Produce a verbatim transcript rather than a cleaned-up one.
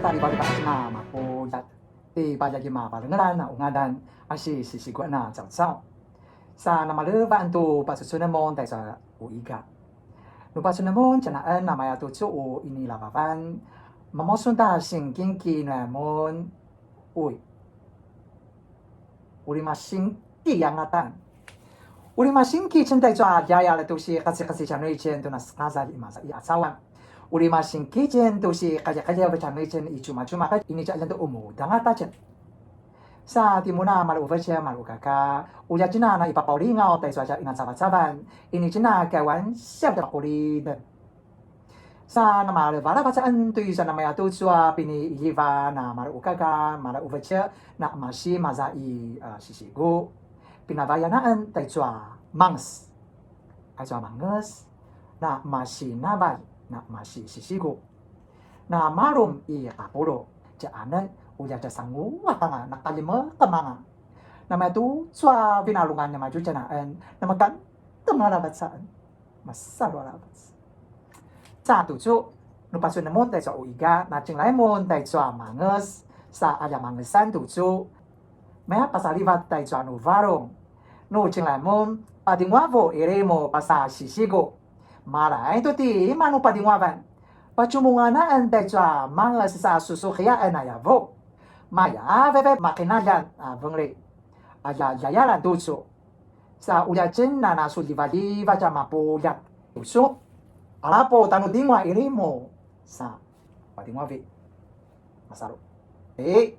Rivalivak a tjen a mapuljat, ti paljagima valengelan a u ngadan a si sisiguan a caucau. Sa namaleva an tu pacucunen mun taicu a uiga. Nu pacunen mun tjanaen namaya tucu u inilavavan, mamusun ta singkingki nua mun. Ui. Uri masingki angatan. Uri masingki tjen taicu a djayal tu si qaciqaci tjanuitjen tu na sengazalj i maza i acawan. Uri masingki tjen tu si qaliqaliav tjanuitjen i cumacumaq ini tja aljan tu umudangata tjen. Sa timuna malu uvec malu kaka, ulja tjen a na ipapaulingaw taicu a tja inacavacavan, ini tjen a kaiwan siav tja paqulid. Sa namalevalavac a en tu i sa namaya tucu a pini i ljiva na malu kaka, malu uvec na masi maza i, a, sisigu. Pinavayan a en taicu a manges. Aicu a manges, na masi navalj, na masi sisigu. Na malum i qapulu, tja anen, ulja tja sanguaq anga, na qalimeqem anga. Namaya tucu a vinalungan na madju tjanaen, na makan temalavac a en. Masalu aravac. Sa tucu, nu pacunen mun taicu a uiga, na tjenglay mun taicu a manges, sa alja mangesan tucu. Maya pasalivat taicu a nu varung. Nu tjenglay mun, padinguavu ilimu pasa sisigu. Malay tu ti ima nu padinguavan. Pacumunganaen taicu a manges sa susuqiaen a yavu. Maya veve maqinaljan a vengli. Alja ljayalan tucu. Sa ulja tjen a na su ljivaljivatj a mapuljat. Tucu, alapu tanu dingua ilimu. Sa, padinguavi. Masalu. E.